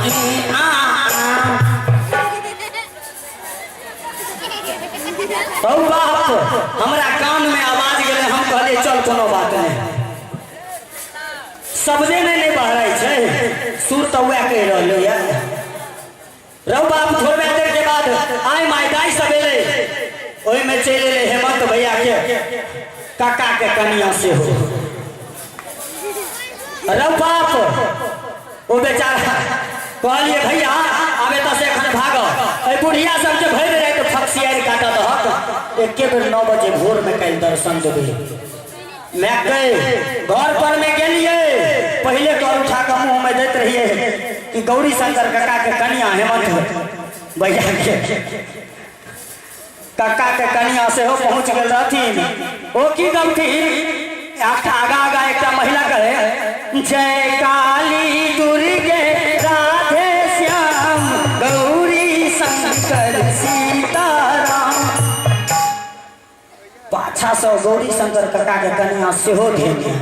ई आ आ। हौ बाप, हमरा कान में आवाज गेलै, हम कहलियै चल कोनो बात नहि, शब्दे नहि नहि बहराइ छै, सुर तऽ वएह कहि रहलै यऽ। रौ बाप, थोड़बे देर के बाद आइ माइ दाइ सब एलै, ओहिमे चलि एलै हेमंत भैया के काका के कनिया सेहो। रौ बाप, ओ बेचारा, कहलिए भैया आब एतऽ से एखन भाग, एहि बुढ़िया सबके भरि राति फक्सियारि काटऽ दहक, एके बेर 9 बजे भोर में काल्हि दर्शन देबै। मैं गए घर पर में गेलिए, पहले कर उठा के मुंह में दैत रहिए कि गौरी शंकर काका के कनिया हेमंत भैया के काका के कनिया सेहो पहुंच गेल रहथिन। ओ की गबथिन, आगा आगा एकटा महिला कहे जय काली दुर्गे राधे श्याम गौरी शंकर सीताराम। पाछा से गौरी शंकर काका के कनिया सेहो धेने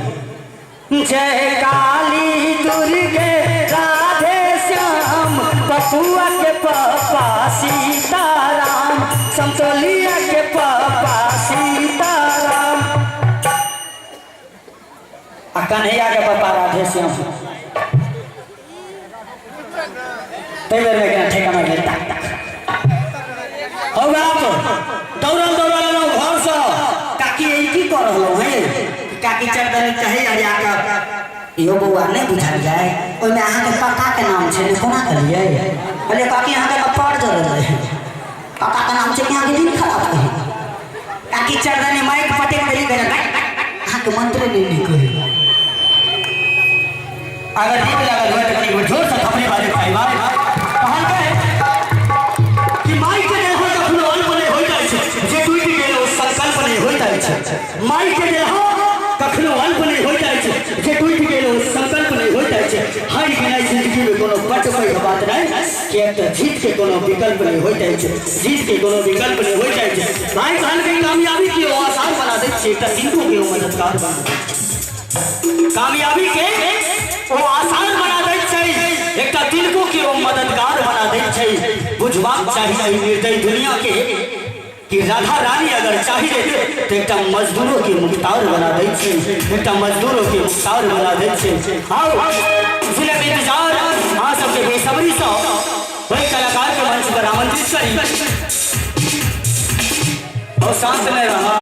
जय काली दुर्गे राधे श्याम पपुआ के पापा सीताराम समतोलिया के पापा सीताराम आ कन्हैया के पापा राधे श्याम। ताहि बेर में केना ठेकाना भेल टाक टाक। हौ बाप, दौड़ल दौड़ल एलहुँ घरसँ, काकी ई की कऽ रहलहुँ हे? काकी चढ़ देने चाही अरिया कऽ, यौ बौआ नहि बुझलियै, ओहिमे अहाँके काकाके नाम छै ने, कोना कहलियै? कहलियै काकी अहाँके कपार जरल रहै, काकाके नाम छै कि अहाँके दिन खराब रहै। काकी चढ़ देने माइक पटकि देली, गेल अहाँके मंत्र नहि नीक होइ। अगर नीक लागल हुए तऽ कनि जोर से थपड़ी बाजे भाई बाप। कहलकै कि माई के देहो कखनो अल्प नहि होइत अछि, जे टूटि गेल ओ संकल्प नहि होइत अछि। माई के देहो कखनो अल्प नहि होइत अछि, जे टूटि गेल ओ संकल्प नहि होइत अछि। हारि गेनाइ जिंदगी में कोनो बड्ड पैघ बात नहि, किएक तऽ जीत के कोनो विकल्प नहि होइत अछि, जीत के कोनो विकल्प नहि होइत अछि। भाई कहलकै कामयाबी के ओ आसान बना दैत छै, एकटा तिनको के ओ मददगार बना दैत छै। कामयाबी के ओ आसान बना दैत छै, एकटा तिनको के ओ मददगार बना दैत छै। बुझबाक चाही एहि निर्दयी दुनिया के कि राधा रानी अगर चाहिए तो एकटा मजदूरों के मुख्तार बना दैत छै, एकटा मजदूरों के मुख्तार बना दैत छै। आओ जिनक इंतजार अहाँ सबके बेसब्री सँ, ओहि कलाकार के मंच पर आमंत्रित करी। और शांत में रहा।